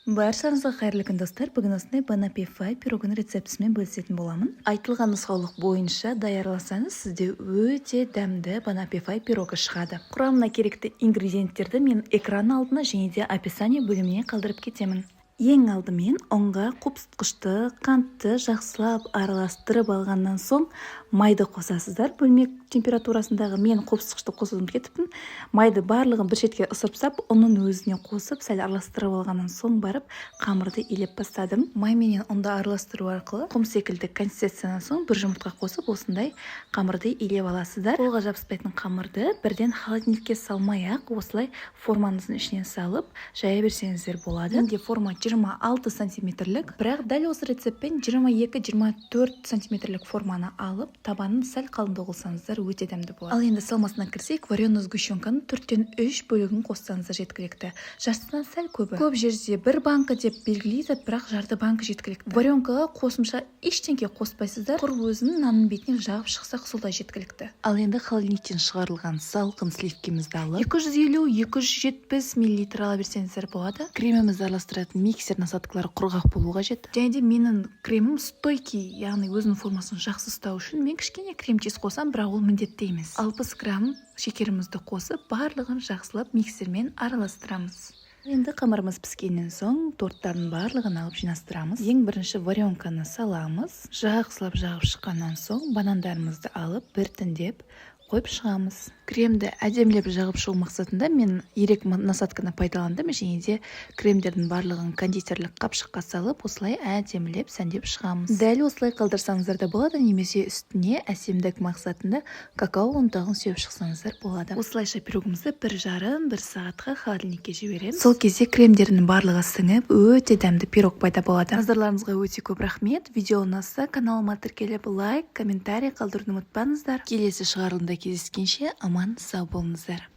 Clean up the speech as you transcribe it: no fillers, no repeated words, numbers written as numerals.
Баршаңызға қайырлы күн, достар! Бүгін осындай Банапифай пирогының рецептісімен бөлісетін боламын. Айтылған нұсқаулық бойынша даярласаңыз, сізде өте дәмді Банапифай пирогы шығады. Құрамына керекті ингредиенттерді мен экран алдына және де описание бөліміне қалдырып кетемін. Ең алдымен ұнға қопсытқышты, қантты жақсылап араластырып алғаннан соң, майды қосасыздар, бөлме температурасындағы. Мен қопсытқышты қосуды ұмытып кетіппін. Майды барлығын бір шетке ысырып тастап, ұнын өзіне қосып, сәл араластырып алғаннан соң барып қамырды илеп бастадым. Май менен ұнды араластыру арқылы құм секілді консистенциядан соң, бір жұмыртқа қосып, осындай қамырды илеп аласыздар. Қолға жабыспайтын қамырды бірден холодильникке салмай ақ, осылай формаңыздың ішіне салып жая берсеңіздер болады. Менде форма 26 сантиметрлік, бірақ дәл осы рецептпен 22-24 сантиметрлік форманы алып, табанын сәл қалыңдау қылсаңыздар, өте дәмді болады. Ал енді салмасына кірсек, вареный сгущенканың төрттен үш бөлігін қоссаңыздар, жеткілікті, жартысынан сәл көбі. Көп жерде бір банка деп белгілейді, бірақ жарты банка жеткілікті. Варенкаға қосымша ештеңке қоспайсыздар, құр өзін нанның бетіне жағып шықсақ, сол да жеткілікті. Ал енді холодильниктен шығарылған салқын сливкемізді алып, 250-270 миллилитр ала берсеңіздер болады. Кремімізді араластыратын миксер насадкалары құрғақ болу қажет. Және де менің кремім стойкий, яғни өзінің формасын жақсы ұстау үшін мен кішкене крем чиз қосамын, бірақ ол міндетті емес. 60 грамм шекерімізді қосып, барлығын жақсылап миксермен араластырамыз. Енді қамырымыз піскеннен соң, торттардың барлығын алып жинастырамыз. Ең бірінші варенканы саламыз. Жақсылап жағып шыққаннан соң, банандарымызды алып, біртіндеп қойып шығамыз. Кремді әдемілеп жағып шығу мақсатында мен ирек насадканы пайдаландым және де кремдердің барлығын кондитерлік қапшыққа салып, осылай әдемілеп сәндеп шығамыз. Дәл осылай қалдырсаңыздар да болады немесе үстіне әсемдік мақсатында какао ұнтағын сеуіп шықсаңыздар болады. Осылайша пирогымызды 1,5-бір сағатқа холодильникке жібереміз. Сол кезде кремдердің барлығы сіңіп, өте дәмді пирог пайда болады. Назарларыңызға өте көп рахмет! Видео ұнаса, каналыма тіркеліп, лайк, комментарий қалдыруды ұмытпаңыздар. Келесі шығарылымда кездескенше, аман сау болыңыздар!